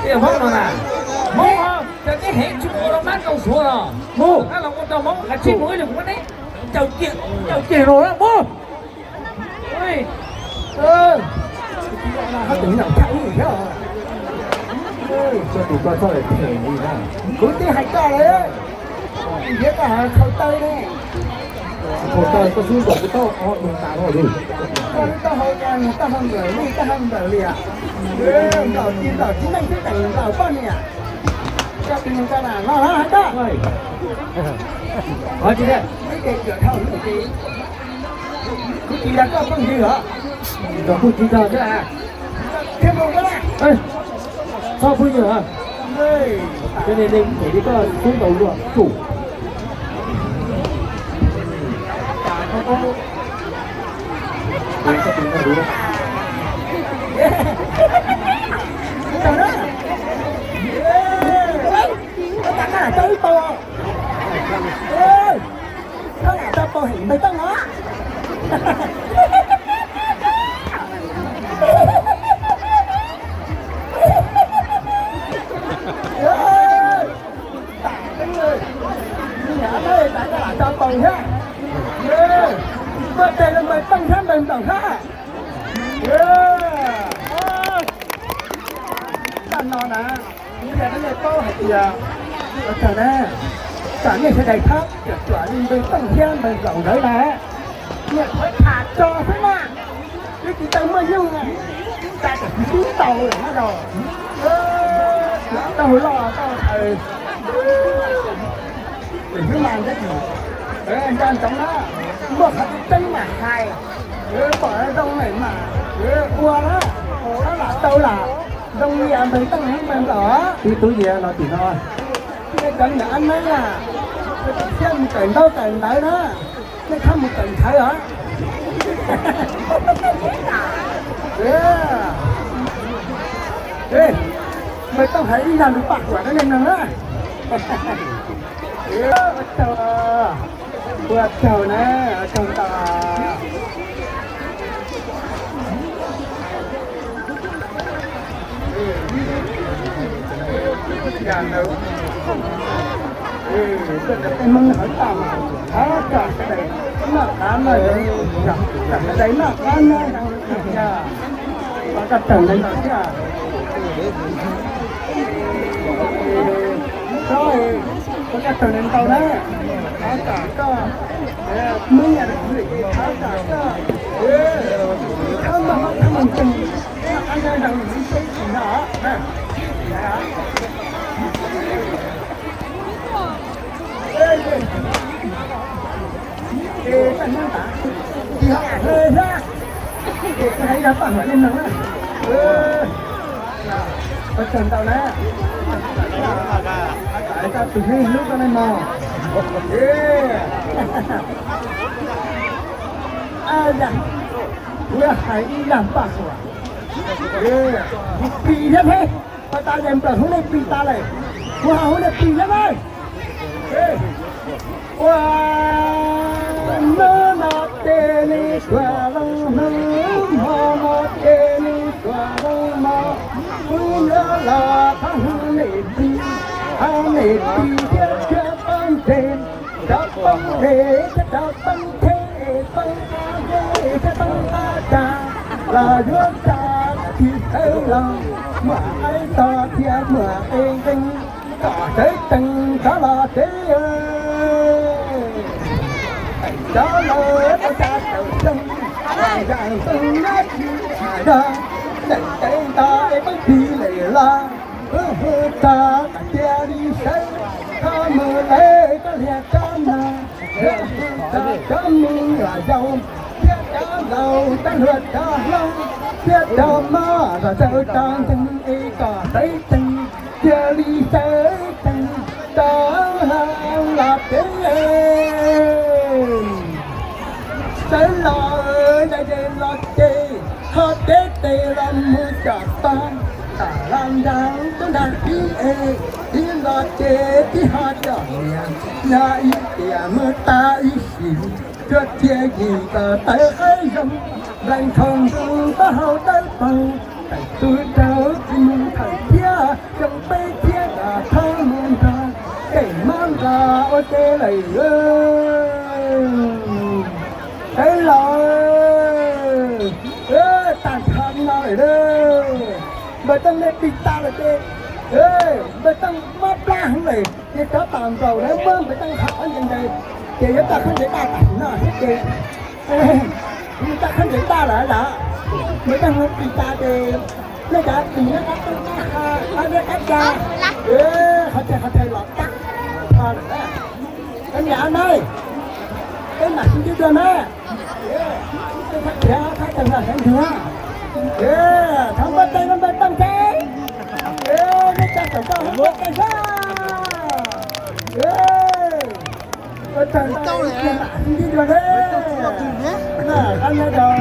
Hmoob no na, Hmoob, cov tib heev tsis mus ua rau mab rau suav los, mus, los ua rau Hmoob, tsis mus ib lwm ua neb, caum ceg los na, mus. Koj tus nyuam thaum ub thiab, koj tus koj txoj lawm them li na. Kuv twb hais koj lawm, thiab koj hais khau taw ne. Khau taw koj xub nkaus kuv taub hau nws tas lawm. Koj lub taub hau, koj lub taub hau nplaws li, taub hau nplaws li as. Nplaum tsis nplaum tsis meej xwb teem nplaum poj niam. Koj tus nyuam koj na, no hais koj. Kuv tsis yog koj phooj ywg os. Koj phooj ywg thiab, txhob phooj ywg os. Cov niag neeg them li koj xub nkaus luag tsum. Koj lam tau pau heev npawg Tooj no. Koj lam tau pau thiab. Koj tes los npawg Tooj thiab npawg Nplaum thiab. Tam no na, kuv yog nej paub hais tias, ua tsaug na, tsam nej sawv daws thab cuam cuam li npawg Tooj thiab npawg Nplaum ntawd na, nej qhuav tham tso xwb na, twb tsis tau muaj nyuj na, tas tam tsis tau lawm na los, tau loj tau haws. Tus Hmoob mas nco ntsoov na, muaj qhov tseeb tseeb mas hais, pom zoo lawm mas ua na, tab lam tau lam zoo li npawg Tooj npawg Nplaum. Ib tug yig los tim no, nej cov niam ab neeb na, thiab mus kawm ntaub kawm ntawv na, nej txhob mus kawm nthawv os. Npawg Tooj hais ib zaj lus paj huam rau nej mloog na. Ua tsaug, ua tsaug na, ua tsaug ntau. Tuaj rau peb Hmoob hauv toj mas thov kom sawv daws noj qab noj zoo, kom sawv daws noj qab noj zoo. Ua koj tsaug ntau thiab. Ua koj tsaug ntau na. Thov kom koj, Hmoob nyiam, thov kom koj, thov kom koj, thov kom koj, ua tsaug ntau na. Tus neeg hlub koj nej mog. Kuv hais ib zaj paj huam, pis thiab thiab, pas tas yawg nplawm hu nej pis tas lawm, kuv ho hu nej pis thiab na. Ua, hnub no ces nws tuaj los, hnub hmo no ces nws tuaj los mog, kuv yuav los thov hu nej pis, thov nej pis thiab txhua pab ntseeg, cov poj niam thiab cov poj ntxhais, poj niam thiab poj ntxhais, los yuav tsa tsis tawv los, muaj qaib tog thiab muaj qe nkees, kom sawv tsees rov los tsev. Cov laus tau tsa tawm xyoo, zaj xyoo nyob tsis zog, tseem teev nto es peb pis lawm los, wb hu tso kom cia li sawv, kho mus lawm koj liag koj no, hu tso cov me nyuam yaus thiab cov laus, cov hluas cov hlob thiab cov mog, kom sawv tsees es kom sawv tsees, cia li sawv tsees rov los tsev. Sawv los, sawv los ces ho teb tes los mus cov tog, tam los nraag tub nraag tib es, tib los ces tib ho cov niam, yog ib tiam mus tas ib sim, cuaj txhiab yim kom tawv qab zoo, nplaig ntshaus ntuj taub hau dawb paug, tawm tus raug tsis mus thawm thiab, Teb lawm, teb los tag nrho no lawm. Npawg Tooj nej plig tas lawm ces, npawg Tooj mob plab heev lawm ces cov tom nkaus na muab npawg Tooj hau qhov ntawd ntawd ces yuav tau khaub ncaws daj tam sim no xwb ces tau khaub ncaws daj lawm yom. Npawg Tooj plig tas ces nej cov plig nyob qab teb qab ha, qab deb qab da, qhov chaw qhov chaw los tag nrho lawm. Koj niam na, peb mam sib ntsib dua na. Peb thab khiav thab tawg no sawv ntsug. Thov npawg Tooj, npawg Tooj thiab. Nej cov tawm tau npawg Tooj thiab. Npawg Tooj, peb mam sib ntsib dua na. Qab nyob zoo.